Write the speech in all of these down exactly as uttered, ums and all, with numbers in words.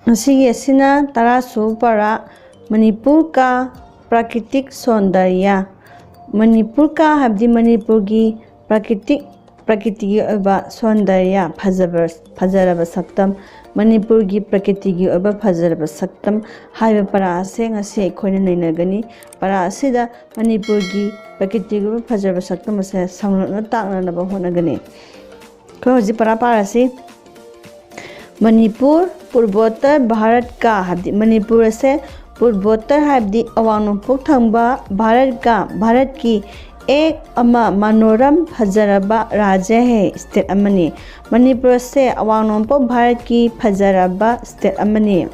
ꯉꯁꯤꯒꯤ ꯑꯁꯤꯅ ꯇꯔꯥꯁꯨꯕ ꯄꯔꯥ, ꯃꯅꯤꯄꯨꯔ ꯀꯥ ꯄ꯭ꯔꯀꯤꯇꯤꯛ ꯁꯣꯟꯗꯔꯌꯥ꯫ ꯃꯅꯤꯄꯨꯔ ꯀꯥ ꯍꯥꯏꯕꯗꯤ ꯃꯅꯤꯄꯨꯔꯒꯤ ꯄ꯭ꯔꯀꯤꯇꯤꯛ, ꯄ꯭ꯔꯀꯤꯇꯤꯒꯤ ꯑꯣꯏꯕ ꯁꯣꯟꯗꯔꯌꯥ, ꯐꯖꯕ, ꯐꯖꯔꯕ ꯁꯛꯇꯝ꯫ ꯃꯅꯤꯄꯨꯔꯒꯤ ꯄ꯭ꯔꯀꯤꯇꯤꯒꯤ ꯑꯣꯏꯕ ꯐꯖꯔꯕ ꯁꯛꯇꯝ ꯍꯥꯏꯕ ꯄꯔꯥ ꯑꯁꯦ ꯉꯁꯤ ꯑꯩꯈꯣꯏꯅ ꯅꯩꯅꯒꯅꯤ꯫ ꯄꯔꯥ ꯑꯁꯤꯗ ꯃꯅꯤꯄꯨꯔꯒꯤ ꯄ꯭ꯔꯀꯤꯇꯤꯒꯤ ꯑꯣꯏꯕ ꯐꯖꯔꯕ ꯁꯛꯇꯝ ꯑꯁꯦ ꯁꯝꯂꯞꯅ ꯇꯥꯛꯅꯅꯕ ꯍꯣꯠꯅꯒꯅꯤ꯫ ꯑꯩꯈꯣꯏ ꯍꯧꯖꯤꯛ ꯄꯔꯥ ꯄꯥꯔꯁꯤ꯫ ꯃꯅꯤꯄꯨꯔ ꯄꯨꯔꯕꯣꯠꯇꯔ ꯚꯥꯔꯠ ꯀꯥ ꯍꯥꯏꯕꯗꯤ ꯃꯅꯤꯄꯨꯔ ꯑꯁꯦ ꯄꯨꯔꯕꯣꯠꯇꯔ ꯍꯥꯏꯕꯗꯤ ꯑꯋꯥꯡ ꯅꯣꯡꯄꯣꯛ ꯊꯪꯕ ꯚꯥꯔꯠ ꯀꯥ, ꯚꯥꯔꯠꯀꯤ ꯑꯦꯛ ꯑꯃ ꯃꯅꯣꯔꯝ ꯐꯖꯔꯕ ꯔꯥꯖ꯭ꯌ ꯍꯦ, ꯁ꯭ꯇꯦꯠ ꯑꯃꯅꯤ꯫ ꯃꯅꯤꯄꯨꯔ ꯑꯁꯦ ꯑꯋꯥꯡ ꯅꯣꯡꯄꯣꯛ ꯚꯥꯔꯠꯀꯤ ꯐꯖꯔꯕ ꯁ꯭ꯇꯦꯠ ꯑꯃꯅꯤ꯫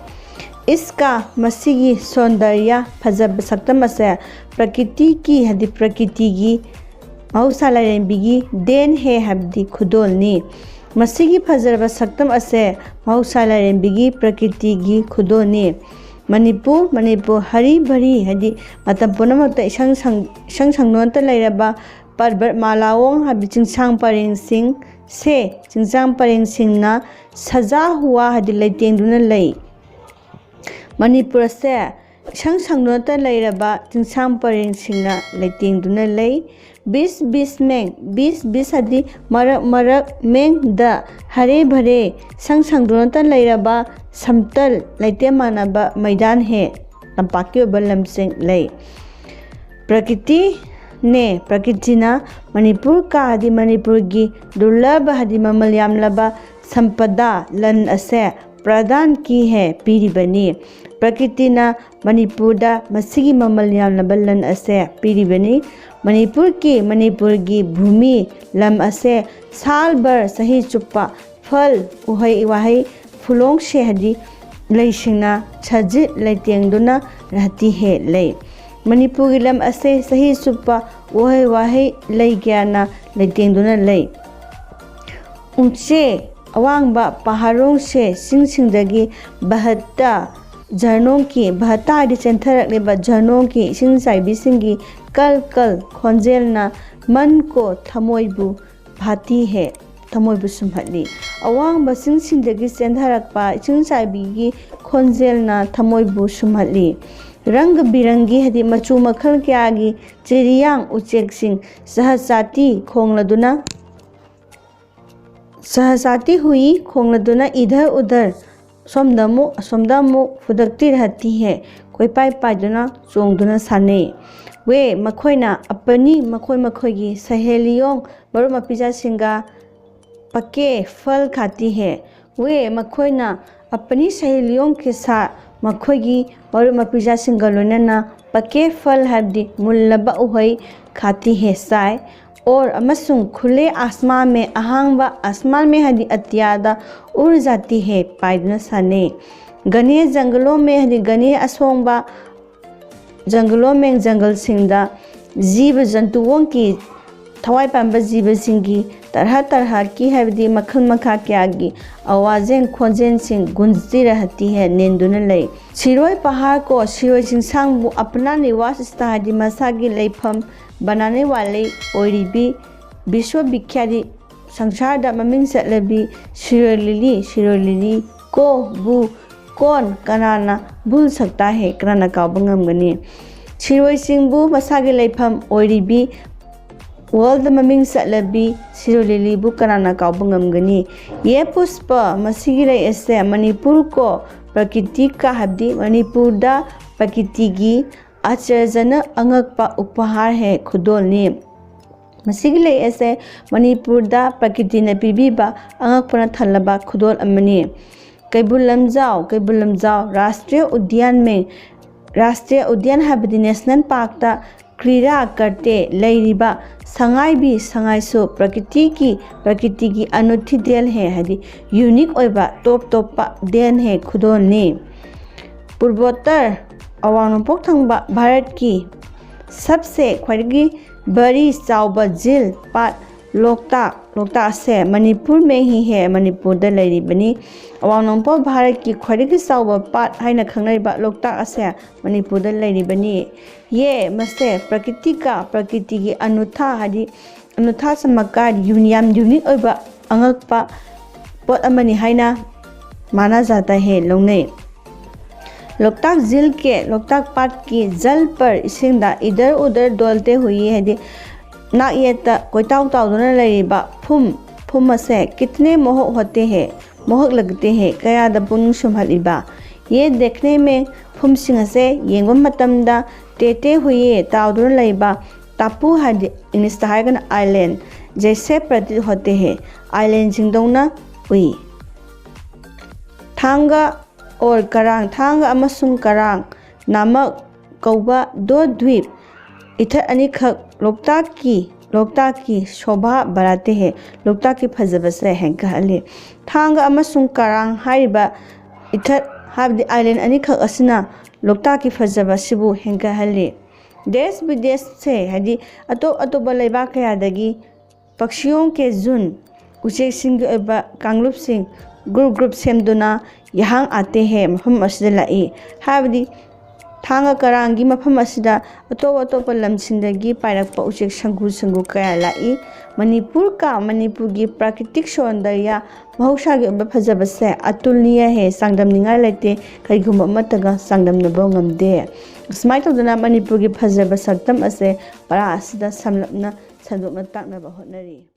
ꯏꯁꯀꯥ ꯃꯁꯤꯒꯤ ꯁꯣꯟꯗꯔꯌꯥ ꯐꯖꯕ ꯁꯛꯇꯝ ꯑꯁꯦ ꯄ꯭ꯔꯀꯤꯇꯤ ꯀꯤ ꯍꯥꯏꯗꯤ ꯄ꯭ꯔꯀꯤꯇꯤꯒꯤ ꯃꯍꯧꯁꯥ ꯂꯥꯏꯔꯦꯝꯕꯤꯒꯤ ꯗꯦꯟ ꯍꯦ ꯍꯥꯏꯕꯗꯤ ꯈꯨꯗꯣꯜꯅꯤ꯫ ꯃꯁꯤꯒꯤ ꯐꯖꯔꯕ ꯁꯛꯇꯝ ꯑꯁꯦ ꯃꯍꯧꯁꯥ ꯂꯥꯏꯔꯦꯝꯕꯤꯒꯤ ꯄ꯭ꯔꯀꯤꯇꯤꯒꯤ ꯈꯨꯗꯣꯜꯅꯤ꯫ ꯃꯅꯤꯄꯨꯔ, ꯃꯅꯤꯄꯨꯔ ꯍꯔꯤ ꯚꯔꯤ ꯍꯥꯏꯗꯤ ꯃꯇꯝ ꯄꯨꯝꯅꯃꯛꯇ ꯏꯁꯪ ꯁꯪ-, ꯏꯁꯪ ꯁꯪꯗꯨꯅꯇ ꯂꯩꯔꯕ ꯄꯔꯕꯠ ꯃꯥꯂꯥꯋꯣꯡ ꯍꯥꯏꯕꯗꯤ ꯆꯤꯡꯁꯥꯡ ꯄꯔꯦꯡꯁꯤꯡ ꯁꯦ, ꯆꯤꯡꯁꯥꯡ ꯄꯔꯦꯡꯁꯤꯡꯅ ꯁꯖꯥ ꯍꯨꯋꯥ ꯍꯥꯏꯗꯤ ꯂꯩꯇꯦꯡꯗꯨꯅ ꯂꯩ꯫ ꯃꯅꯤꯄꯨꯔ ꯑꯁꯦ ꯏꯁꯪ ꯁꯪꯗꯨꯅꯇ ꯂꯩꯔꯕ ꯆꯤꯡꯁꯥꯡ ꯄꯔꯦꯡꯁꯤꯡꯅ ꯂꯩꯇꯦꯡꯗꯨꯅ ꯂꯩ꯫ ꯕꯤꯁ ꯕꯤꯁ ꯃꯦꯡ, ꯕꯤꯁ ꯕꯤꯁ ꯍꯥꯏꯗꯤ ꯃꯔꯛ ꯃꯔꯛ, ꯃꯦꯡ ꯗ ꯍꯔꯦ ꯚꯔꯦ, ꯏꯁꯪ ꯁꯪꯗꯨꯅꯇ ꯂꯩꯔꯕ ꯁꯝꯇꯜ, ꯂꯩꯇꯦꯝ ꯃꯥꯟꯅꯕ ꯃꯩꯗꯥꯟ ꯍꯦ, ꯇꯝꯄꯥꯛꯀꯤ ꯑꯣꯏꯕ ꯂꯝꯁꯤꯡ ꯂꯩ꯫ ꯄ꯭ꯔꯀꯤꯇꯤ ꯅꯦ, ꯄ꯭ꯔꯀꯤꯇꯤꯅ ꯃꯅꯤꯄꯨꯔ ꯀꯥ ꯍꯥꯏꯗꯤ ꯃꯅꯤꯄꯨꯔꯒꯤ ꯗꯨꯔꯂꯚ ꯍꯥꯏꯗꯤ ꯃꯃꯜ ꯌꯥꯝꯂꯕ ꯁꯝꯄꯗꯥ, ꯂꯟ ꯑꯁꯦ ꯄ꯭ꯔꯗꯥꯟ ꯀꯤ ꯍꯦ, ꯄꯤꯔꯤꯕꯅꯤ꯫ ꯄ꯭ꯔꯀꯤꯇꯤꯅ ꯃꯅꯤꯄꯨꯔꯗ ꯃꯁꯤꯒꯤ ꯃꯃꯜ ꯌꯥꯝꯂꯕ ꯂꯟ ꯑꯁꯦ ꯄꯤꯔꯤꯕꯅꯤ꯫ ꯃꯅꯤꯄꯨꯔ ꯀꯤ, ꯃꯅꯤꯄꯨꯔꯒꯤ ꯚꯨꯃꯤ, ꯂꯝ ꯑꯁꯦ ꯁꯥꯜ ꯚꯔ, ꯆꯍꯤ ꯆꯨꯞꯄ, ꯐꯜ, ꯎꯍꯩ ꯋꯥꯍꯩ, ꯐꯨꯂꯣꯡ ꯁꯦ ꯍꯥꯏꯗꯤ ꯂꯩꯁꯤꯡꯅ ꯁꯖꯤꯠ ꯂꯩꯇꯦꯡꯗꯨꯅ ꯔꯍꯇꯤ ꯍꯦ ꯂꯩ꯫ ꯃꯅꯤꯄꯨꯔꯒꯤ ꯂꯝ ꯑꯁꯦ ꯆꯍꯤ ꯆꯨꯞꯄ ꯎꯍꯩ ꯋꯥꯍꯩ ꯂꯩ ꯀꯌꯥꯅ ꯂꯩꯇꯦꯡꯗꯨꯅ ꯂꯩ꯫ ꯎꯆꯦ ꯑꯋꯥꯡꯕ ꯄꯍꯥꯔꯣꯡꯁꯦ ꯆꯤꯡꯁꯤꯡꯗꯒꯤ ꯚꯍꯠꯇ ꯖꯔꯅꯣꯡꯒꯤ, ꯚꯍꯠꯇ ꯍꯥꯏꯗꯤ ꯆꯦꯟꯊꯔꯛꯂꯤꯕ ꯖꯔꯅꯣꯡꯒꯤ ꯏꯁꯤꯡ ꯆꯥꯏꯕꯤꯁꯤꯡꯒꯤ ꯀꯜ ꯀꯜ ꯈꯣꯟꯖꯦꯜꯅ ꯃꯟ ꯀꯣ ꯊꯃꯣꯏꯕꯨ ꯚꯥꯇꯤ ꯍꯦ꯫ ꯊꯃꯣꯏꯕꯨ ꯁꯨꯝꯍꯠꯂꯤ꯫ ꯑꯋꯥꯡꯕ ꯆꯤꯡꯁꯤꯡꯗꯒꯤ ꯆꯦꯟꯊꯔꯛꯄ ꯏꯁꯤꯡ ꯆꯥꯏꯕꯤꯒꯤ ꯈꯣꯟꯖꯦꯜꯅ ꯊꯃꯣꯏꯕꯨ ꯁꯨꯝꯍꯠꯂꯤ꯫ ꯔꯪꯒ ꯕꯤꯔꯪꯒꯤ ꯍꯥꯏꯗꯤ ꯃꯆꯨ ꯃꯈꯜ ꯀꯌꯥꯒꯤ ꯆꯤꯔꯤꯌꯥꯡ ꯎꯆꯦꯛꯁꯤꯡ ꯁꯍꯖꯥꯇꯤ ꯈꯣꯡꯂꯗꯨꯅ ꯁꯍꯖꯥꯇꯤ ꯍꯨꯏ ꯈꯣꯡꯂꯗꯨꯅ ꯏꯙꯔ ꯎꯙꯔ, ꯁꯣꯝꯗ ꯑꯃꯨꯛ ꯑꯁꯣꯝꯗ ꯑꯃꯨꯛ ꯐꯨꯗꯛꯇꯤ ꯔꯍꯇꯤ ꯍꯦ, ꯀꯣꯏꯄꯥꯏ ꯄꯥꯏꯗꯨꯅ ꯆꯣꯡꯗꯨꯅ ꯁꯥꯟꯅꯩ꯫ ꯋꯦ ꯃꯈꯣꯏꯅ ꯑꯄꯅꯤ ꯃꯈꯣꯏ ꯃꯈꯣꯏꯒꯤ ꯁꯍꯦꯂꯤꯌꯣꯡ ꯃꯔꯨꯞ ꯃꯄꯤꯖꯥꯁꯤꯡꯒ ꯄꯀꯦ ꯐꯜ ꯈꯥꯇꯤ ꯍꯦ꯫ ꯋꯦ ꯃꯈꯣꯏꯅ ꯑꯄꯅꯤ ꯁꯍꯦꯂꯤꯌꯣꯡ ꯀꯦ ꯁꯥ ꯃꯈꯣꯏꯒꯤ ꯃꯔꯨꯞ ꯃꯄꯤꯖꯥꯁꯤꯡꯒ ꯂꯣꯏꯅꯅ ꯄꯀꯦ ꯐꯜ ꯍꯥꯏꯕꯗꯤ ꯃꯨꯜꯂꯕ ꯎꯍꯩ ꯈꯥꯇꯤ ꯍꯦ ꯆꯥꯏ꯫ ꯑꯣꯔ ꯑꯃꯁꯨꯡ ꯈꯨꯂꯦ ꯑꯥꯁꯃꯥꯟ ꯃꯦ ꯑꯍꯥꯡꯕ ꯑꯥꯁꯃꯥꯟ ꯃꯦ ꯍꯥꯏꯗꯤ ꯑꯇꯤꯌꯥꯗ ꯎꯔ ꯖꯥꯇꯤ ꯍꯦ ꯄꯥꯏꯗꯨꯅ ꯁꯥꯟꯅꯩ꯫ ꯒꯅꯦ ꯖꯪꯒꯂꯣ ꯃꯦ ꯍꯥꯏꯗꯤ ꯒꯅꯦ ꯑꯁꯣꯡꯕ ꯖꯪꯒꯂꯣ ꯃꯦ ꯖꯪꯒꯜꯁꯤꯡꯗ ꯖꯤꯕ ꯖꯟꯇꯨꯋꯣꯡꯒꯤ ꯊꯋꯥꯏ ꯄꯥꯟꯕ ꯖꯤꯕꯁꯤꯡꯒꯤ ꯇꯔꯍ ꯇꯔꯍꯀꯤ ꯍꯥꯏꯕꯗꯤ ꯃꯈꯜ ꯃꯈꯥ ꯀꯌꯥꯒꯤ ꯑꯋꯥꯖꯦꯡ ꯈꯣꯟꯖꯦꯜꯁꯤꯡ ꯒꯨꯟꯖꯇꯤ ꯔꯍꯇꯤ ꯍꯦ ꯅꯦꯟꯗꯨꯅ ꯂꯩ꯫ ꯁꯤꯔꯣꯏ ꯄꯍꯥꯔ ꯀꯣ ꯁꯤꯔꯣꯏ ꯆꯤꯡꯁꯥꯡꯕꯨ ꯑꯄꯅꯥ ꯅꯤꯋꯥꯁ ꯁ꯭ꯊꯥꯟ ꯍꯥꯏꯗꯤ ꯃꯁꯥꯒꯤ ꯂꯩꯐꯝ ꯕꯅꯥꯅꯦ ꯋꯥꯂꯦ ꯑꯣꯏꯔꯤꯕꯤ ꯕꯤꯁ꯭ꯋ ꯕꯤꯈ꯭ꯌꯥꯗꯤ ꯁꯪꯁꯥꯔꯗ ꯃꯃꯤꯡ ꯆꯠꯂꯕꯤ ꯁꯤꯔꯣꯏ ꯂꯤꯂꯤ, ꯁꯤꯔꯣꯏ ꯂꯤꯂꯤ ꯀꯣ ꯕꯨ ꯀꯣꯟ ꯀꯅꯥꯅ ꯚꯨꯜ ꯁꯛꯇꯥ ꯍꯦ, ꯀꯅꯥꯅ ꯀꯥꯎꯕ ꯉꯝꯒꯅꯤ? ꯁꯤꯔꯣꯏꯁꯤꯡꯕꯨ ꯃꯁꯥꯒꯤ ꯂꯩꯐꯝ ꯑꯣꯏꯔꯤꯕꯤ ꯋꯥꯔꯜꯗ ꯃꯃꯤꯡ ꯆꯠꯂꯕꯤ ꯁꯤꯔꯣꯏ ꯂꯤꯂꯤꯕꯨ ꯀꯅꯥꯅ ꯀꯥꯎꯕ ꯉꯝꯒꯅꯤ? ꯌꯦ ꯄꯨꯁꯄ, ꯃꯁꯤꯒꯤ ꯂꯩ ꯑꯁꯦ ꯃꯅꯤꯄꯨꯔ ꯀꯣ ꯄ꯭ꯔꯀꯤꯇꯤ ꯀꯥ ꯍꯥꯏꯕꯗꯤ ꯃꯅꯤꯄꯨꯔꯗ ꯄ꯭ꯔꯀꯤꯇꯤꯒꯤ ꯑꯆꯔꯖꯅ ꯑꯉꯛꯄ ꯎꯄꯍꯥꯔ ꯍꯦ, ꯈꯨꯗꯣꯜꯅꯤ꯫ ꯃꯁꯤꯒꯤ ꯂꯩ ꯑꯁꯦ ꯃꯅꯤꯄꯨꯔꯗ ꯄ꯭ꯔꯀꯤꯇꯤꯅ ꯄꯤꯕꯤꯕ ꯑꯉꯛꯄꯅ ꯊꯜꯂꯕ ꯈꯨꯗꯣꯜ ꯑꯃꯅꯤ꯫ ꯀꯩꯕꯨꯜ ꯂꯝꯖꯥꯎ, ꯀꯩꯕꯨꯜ ꯂꯝꯖꯥꯎ ꯔꯥꯁꯇ꯭ꯔꯤꯌ ꯎꯗ꯭ꯌꯥꯟ ꯃꯦ, ꯔꯥꯁꯇ꯭ꯔꯤꯌ ꯎꯗ꯭ꯌꯥꯟ ꯍꯥꯏꯕꯗꯤ ꯅꯦꯁꯅꯦꯜ ꯄꯥꯔꯛꯇ ꯀ꯭ꯔꯤꯔꯥ ꯀꯔꯇꯦ ꯂꯩꯔꯤꯕ ꯁꯉꯥꯏꯕꯤ ꯁꯉꯥꯏꯁꯨ ꯄ꯭ꯔꯀꯤꯇꯤꯒꯤ, ꯄ꯭ꯔꯀꯤꯇꯤꯒꯤ ꯑꯅꯨꯊꯤ ꯗꯦꯜ ꯍꯦ ꯍꯥꯏꯗꯤ ꯌꯨꯅꯤꯛ ꯑꯣꯏꯕ ꯇꯣꯞ ꯇꯣꯞꯄ ꯗꯦꯟ ꯍꯦ ꯈꯨꯗꯣꯜꯅꯤ꯫ ꯄꯨꯔꯕꯣꯠꯇꯔ, ꯑꯋꯥꯡ ꯅꯣꯡꯄꯣꯛ ꯊꯪꯕ ꯚꯥꯔꯠꯀꯤ ꯁꯕꯁꯦ ꯈ꯭ꯋꯥꯏꯗꯒꯤ ꯕꯔꯤ ꯆꯥꯎꯕ ꯖꯤꯜ ꯄꯥꯠ ꯂꯣꯛꯇꯥꯛ, ꯂꯣꯛꯇꯥꯛ ꯑꯁꯦ ꯃꯅꯤꯄꯨꯔ ꯃꯦ ꯍꯤ ꯍꯦ, ꯃꯅꯤꯄꯨꯔꯗ ꯂꯩꯔꯤꯕꯅꯤ꯫ ꯑꯋꯥꯡ ꯅꯣꯡꯄꯣꯛ ꯚꯥꯔꯠꯀꯤ ꯈ꯭ꯋꯥꯏꯗꯒꯤ ꯆꯥꯎꯕ ꯄꯥꯠ ꯍꯥꯏꯅ ꯈꯪꯅꯔꯤꯕ ꯂꯣꯛꯇꯥꯛ ꯑꯁꯦ ꯃꯅꯤꯄꯨꯔꯗ ꯂꯩꯔꯤꯕꯅꯤ꯫ ꯌꯦ ꯃꯁꯦ ꯄ꯭ꯔꯀꯤꯇꯤꯀꯥ, ꯄ꯭ꯔꯀꯤꯇꯤꯒꯤ ꯑꯅꯨꯊꯥ ꯍꯥꯏꯗꯤ ꯑꯅꯨꯊꯥ ꯆꯃꯠꯀꯥꯔ, ꯌꯨꯅꯤꯌꯥꯝ ꯌꯨꯅꯤꯛ ꯑꯣꯏꯕ ꯑꯉꯛꯄ ꯄꯣꯠ ꯑꯃꯅꯤ ꯍꯥꯏꯅ ꯃꯥꯅꯥ ꯖꯥꯇꯥ ꯍꯦ ꯂꯧꯅꯩ꯫ ꯂꯣꯛꯇꯥꯛ ꯖꯤꯜ ꯀꯦ, ꯂꯣꯛꯇꯥꯛ ꯄꯥꯠꯀꯤ ꯖꯜ ꯄꯔ, ꯏꯁꯤꯡꯗ ꯏꯗꯔ ꯎꯗꯔ ꯗꯣꯜꯇꯦ ꯍꯨꯏ ꯍꯥꯏꯗꯤ ꯅꯥꯛ ꯌꯦꯠꯇ ꯀꯣꯏꯇꯥꯎ ꯇꯥꯎꯗꯨꯅ ꯂꯩꯔꯤꯕ ꯐꯨꯝ, ꯐꯨꯝ ꯑꯁꯦ ꯀꯤꯇꯅꯦ ꯃꯣꯍꯛ ꯍꯣꯇꯦ ꯍꯦ, ꯃꯣꯍꯛ ꯂꯒꯇꯦ ꯍꯦ, ꯀꯌꯥꯗ ꯄꯨꯛꯅꯤꯡ ꯁꯨꯝꯍꯠꯂꯤꯕ꯫ ꯌꯦ ꯗꯦꯈꯅꯦ ꯃꯦ, ꯐꯨꯝꯁꯤꯡ ꯑꯁꯦ ꯌꯦꯡꯕ ꯃꯇꯝꯗ ꯇꯦꯇꯦ ꯍꯨꯏꯌꯦ, ꯇꯥꯎꯗꯨꯅ ꯂꯩꯕ, ꯇꯥꯄꯨ ꯍꯥꯏꯗꯤ ꯏꯪꯂꯤꯁꯇ ꯍꯥꯏꯔꯒꯅ ꯑꯥꯏꯂꯦꯟ, ꯖꯩꯁꯦ ꯄ꯭ꯔꯇꯤꯠ ꯍꯣꯇꯦ ꯍꯦ, ꯑꯥꯏꯂꯦꯟꯁꯤꯡꯗꯧꯅ ꯎꯏ꯫ ꯊꯥꯡꯒ ꯑꯣꯔ ꯀꯔꯥꯡ, ꯊꯥꯡꯒ ꯑꯃꯁꯨꯡ ꯀꯔꯥꯡ ꯅꯥꯃꯛ ꯀꯧꯕ ꯗꯣ ꯗ꯭ꯋꯤꯞ ꯏꯊꯠ ꯑꯅꯤꯈꯛ ꯂꯣꯛꯇꯥꯛꯀꯤ, ꯂꯣꯛꯇꯥꯛꯀꯤ ꯁꯣꯚꯥ ꯕꯔꯥꯇꯦ ꯍꯦ, ꯂꯣꯛꯇꯥꯛꯀꯤ ꯐꯖꯕꯁꯦ ꯍꯦꯟꯒꯠꯍꯜꯂꯤ꯫ ꯊꯥꯡꯒ ꯑꯃꯁꯨꯡ ꯀꯔꯥꯡ ꯍꯥꯏꯔꯤꯕ ꯏꯊꯠ ꯍꯥꯏꯕꯗꯤ ꯑꯥꯏꯂꯦꯟ ꯑꯅꯤꯈꯛ ꯑꯁꯤꯅ ꯂꯣꯛꯇꯥꯛꯀꯤ ꯐꯖꯕꯁꯤꯕꯨ ꯍꯦꯟꯒꯠꯍꯜꯂꯤ꯫ ꯗꯦꯁ ꯕꯤꯗꯦꯁꯁꯦ ꯍꯥꯏꯗꯤ ꯑꯇꯣꯞ ꯑꯇꯣꯞꯄ ꯂꯩꯕꯥꯛ ꯀꯌꯥꯗꯒꯤ ꯄꯛꯁꯤꯌꯣꯡ ꯀꯦ ꯖꯨꯟ, ꯎꯆꯦꯛꯁꯤꯡꯒꯤ ꯑꯣꯏꯕ ꯀꯥꯡꯂꯨꯞꯁꯤꯡ ꯒ꯭ꯔꯨꯞ ꯒ꯭ꯔꯨꯞ ꯁꯦꯝꯗꯨꯅ ꯌꯥꯍꯥꯡ ꯑꯥꯇꯦ ꯍꯦ ꯃꯐꯝ ꯑꯁꯤꯗ ꯂꯥꯛꯏ꯫ ꯍꯥꯏꯕꯗꯤ ꯊꯥꯡꯒ ꯀꯔꯥꯡꯒꯤ ꯃꯐꯝ ꯑꯁꯤꯗ ꯑꯇꯣꯞ ꯑꯇꯣꯞꯄ ꯂꯝꯁꯤꯡꯗꯒꯤ ꯄꯥꯏꯔꯛꯄ ꯎꯆꯦꯛ ꯁꯪꯒꯨ ꯁꯪꯒꯨ ꯀꯌꯥ ꯂꯥꯛꯏ꯫ ꯃꯅꯤꯄꯨꯔ ꯀꯥ ꯃꯅꯤꯄꯨꯔꯒꯤ ꯄ꯭ꯔꯥꯀ꯭ꯔꯤꯇꯤꯛ ꯁꯣꯟꯗꯔꯌꯥ ꯃꯍꯧꯁꯥꯒꯤ ꯑꯣꯏꯕ ꯐꯖꯕꯁꯦ ꯑꯇꯨꯜꯅꯤꯌ ꯍꯦ, ꯆꯥꯡꯗꯝꯅꯤꯡꯉꯥꯏ ꯂꯩꯇꯦ꯫ ꯀꯔꯤꯒꯨꯝꯕ ꯑꯃꯠꯇꯒ ꯆꯥꯡꯗꯝꯅꯕ ꯉꯝꯗꯦ꯫ ꯑꯁꯨꯃꯥꯏꯅ ꯇꯧꯗꯅ ꯃꯅꯤꯄꯨꯔꯒꯤ ꯐꯖꯕ ꯁꯛꯇꯝ ꯑꯁꯦ ꯄꯔꯥ ꯑꯁꯤꯗ ꯁꯝꯂꯞꯅ ꯁꯟꯗꯣꯛꯅ ꯇꯥꯛꯅꯕ ꯍꯣꯠꯅꯔꯤ꯫